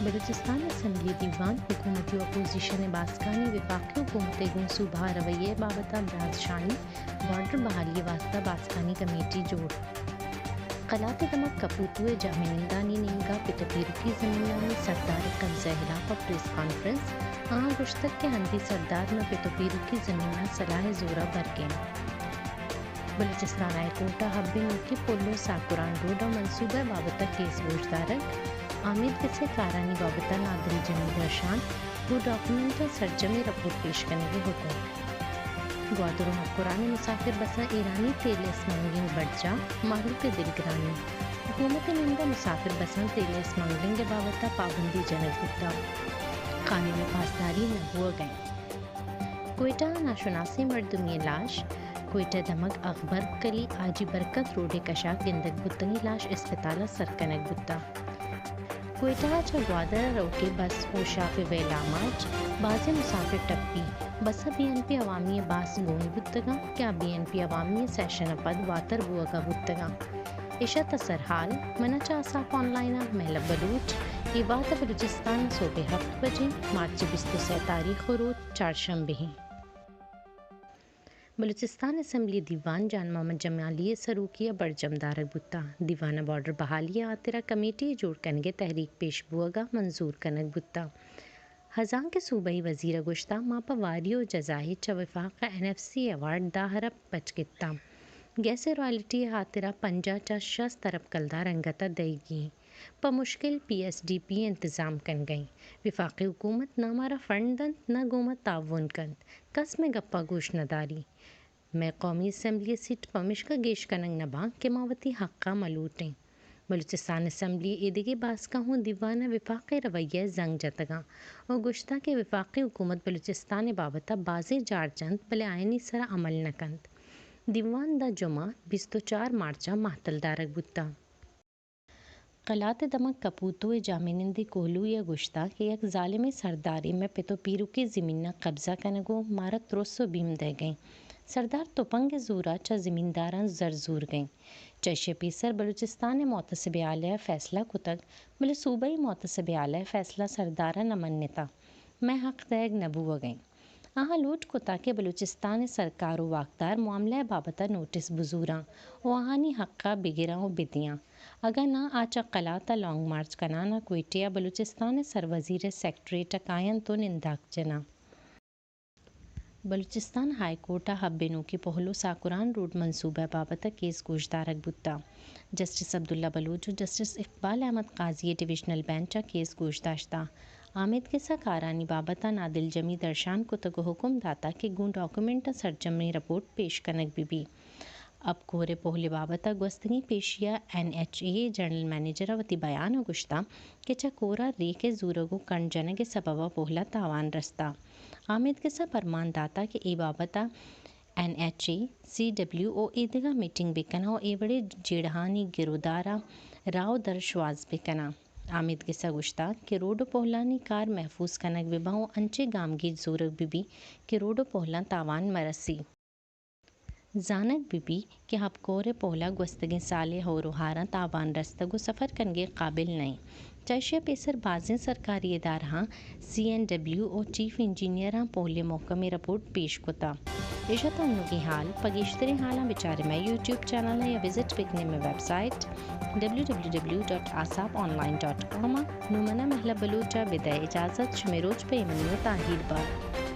بلوچستان اسمبلی دیوان، حکومتی و اپوزیشن ءِ باسکانی وفاقی حکومت ءِ گوں صوبہ ءَ رویہ ءِ بابت ءَ برازشانی، بارڈر بحالی ءِ واستہ باسکانی کمیٹی جوڑ۔ قلات ءِ دمگ کپوتو ءِ جاہمنندانی نیمگ ءَ پت ءُ پیرکی زمینانی سردار ءِ قبضہ ءِ ہلاپ ءَ پریس کانفرنس، آہاں گوشتگ کہ ہندی سردار ماں پت ءُ پیرکی زمیناں سلاہ ءِ زور ءَ برگ ءَ ایں۔ بلوچستان ہائی کورٹ ءَ حب نوکی پل ءُ ساکران روڈ ءِ منصوبہ ءِ بابت ءَ کیس گوشدارگ، آمید گس ءِ کارانی بابت ءَ نادل جمیل درشان گوں ڈاکومنٹاں سرجمیں رپورٹ پیش کنگ ءِ حکم۔ گوادر ءُ مکران ءِ مسافر بساں ایرانی تیل ءِ اسمگلنگ برجاہ، مہلوک ءِ دلگرانی۔ حکومت ءِ نند ءَ مسافر بساں تیل ءِ اسمگلنگ ءِ بابت ءَ پابندی جنگ بوتگ، قانون ءِ پاسداری نہ بوگ ءَ اِنت۔ کوئٹہ ءَ ناشناسیں مردمے ءِ لاش، کوئٹہ ءِ دمگ اغبرگ گلی حاجی برکت روڈ ءِ کش ءَ گندگ بوتگیں لاش اسپتال ءَ سر کنگ بوتگ۔ کوئٹہ ءَ چہ گوادر ءَ روکیں بس ہوشاپ ءِ ویل ءَ آماچ، بازیں مسافر ٹپی، بس ءَ بی این پی عوامی ءِ باسک گون بوتگ اَنت کہ آ بی این پی عوامی ءِ سیشن ءَ پد واتر بوگ ءَ بوتگ اَنت۔ اِش اَت سرحال، من ءَ چہ آساپ آن لائن ءَ مہلب بلوچ۔ اے وہد ءَ بلوچستان ءَ سہب ءِ ہپت بجے، مارچ ءِ بیست ءُ سئے تاریخ ءُ روچ چارشنبے ایں۔ بلوچستان اسمبلی ءِ دیوان جان محمد جمالی ءِ سروکی ءَ برجم دارگ بوتگ۔ دیوان ءَ بارڈر بحالی ءِ ہاترا کمیٹی ءِ جوڑ کنگ ءِ تحریک پیش بوگ ءَ منظور کنگ بوتگ۔ ہزانکہ صوبائی وزیر ءَ گوشتگ، ما پہ واری ءُ جزا ءَ چہ وفاق ءَ این ایف سی ایوارڈ دہ ارب پچ گپتگ۔ گیس ءِ رائلٹی ءِ ہاترا پنجاہ چہ شست ارب کلدار انگت ءَ دئیگی ایں۔ پہ مشکل پی ایس ڈی پی انتظام کنگ ءَ ایں۔ وفاقی حکومت نہ مارا فنڈ دنت، نہ گوں ما تعاون کنت۔ کس مئے گپ ءَ گوش نہ داری۔ مئے قومی اسمبلی ءِ سیٹ پمیشکا گیش کنگ نہ باں کہ ما وتی حق ءَ مہ لوٹیں۔ بلوچستان اسمبلی ءِ ایدگہ باسکاں ہوں دیوان ءَ وفاق ءِ رویہ ءِ زنگ جتگ اَنت ءُ گوشتگ کہ وفاقی حکومت بلوچستان ءِ بابت ءَ بازیں جار جنت، بلے آیانی سر ءَ عمل نہ کنت۔ دیوان داں جمعہ بیست ءُ چار مارچ ءَ مہتل دارگ بوتگ۔ قلات ءِ دمگ کپوتو ءِ جاہمنندے کوہلوی ءَ گوشتگ کہ یک ظالمیں سردارے مئے پت ءُ پیرکی زمین ءَ قبضہ کنگ ءُ مارا ترس ءُ بیم دئیگ ءَ اِنت۔ سردار تپنگ ءِ زور ءَ چہ زمینداراں زر زورگ ءَ اِنت۔ چہ ایشی ءَ پیسر بلوچستان ءِ محتسب اعلی ءَ فیصلہ کتگ، بلے صوبائی محتسب اعلی ءِ فیصلہ سردار ءَ نہ منتگ۔ مئے حق دئیگ نہ بوگ ءَ اِنت۔ آہاں لوٹ کتگ کہ بلوچستان ءِ سرکار ءُ واکدار معاملہ ءِ بابت ءَ نوٹس بزوراں ءُ آہانی حق ءَ بگراں ءُ بدیاں، اگاں ناں آ چہ قلات ءَ لانگ مارچ کنان ءَ کوئٹہ ءَ بلوچستان ءِ سروزیر ءِ سیکرٹریٹ ءَ کاینت ءُ ننداک جناں۔ بلوچستان ہائی کورٹ ءَ حب نوکی پہل ءُ ساکران روڈ منصوبہ ءِ بابت ءَ کیس گوشدارگ بوتگ۔ جسٹس عبداللہ بلوچ ءُ جسٹس اقبال احمد قاضی ءِ ڈویژنل بینچ ءَ کیس گوشداشتگ۔ آمیدگس ءَ کارانی بابت ءَ نادل جمی درشان کتگ ءُ حکم داتگ کہ گوں ڈاکومنٹاں سرجمیں رپورٹ پیش کنگ بہ بیت۔ حب کور ءِ پہل ءِ بابت ءَ گوستگیں پیشی ءَ این ایچ اے ءِ جنرل منیجر ءَ وتی بیان ءَ گوشتگ کہ چہ کور ءَ ریک ءِ زورگ ءُ کنڈ جنگ ءِ سبب ءَ پہل ءَ تاوان رستگ۔ آمیدگس ءَ پرمان داتگ کہ اے بابت ءَ N H A, C W ءُ ایدگہ میٹنگ بہ کناں ءُ اے وڑیں جیڑہانی گر ءُ دار ءَ راہ ءُ در شوہاز بہ کناں۔ آمیدگس ءَ گوشتگ کہ روڈ ءُ پہلانی کار محفوظ کنگ بہ باں ءُ انچیں گامگیج زورگ بہ بیت کہ روڈ ءُ پہلاں تاوان مہ رسی۔ زانگ بہ بیت کہ حب کور ءِ پہل ءَ گوستگیں سال ءِ ہئور ءُ ہاراں تاوان رستگ ءُ سفر کنگ ءِ قابل نہ اِنت۔ چہ ایشی ءَ پیسر بازیں سرکاری ادارہاں سی این ڈبلیو ءُ چیف انجینئراں پہل ءِ محکمیں رپورٹ پیش کتگ۔ اِش اَت انوگیں ہال۔ پہ گیشتریں ہالاں بچارے مئے یوٹیوب چینل ءَ یا وزٹ بکنے مئے website W W W dot Aasap online dot com ءَ۔ نوں من ءَ مہلب بلوچ ءَ بدئے اجازت، شمے روچ پہ ایمنی ءُ تاہیر بات۔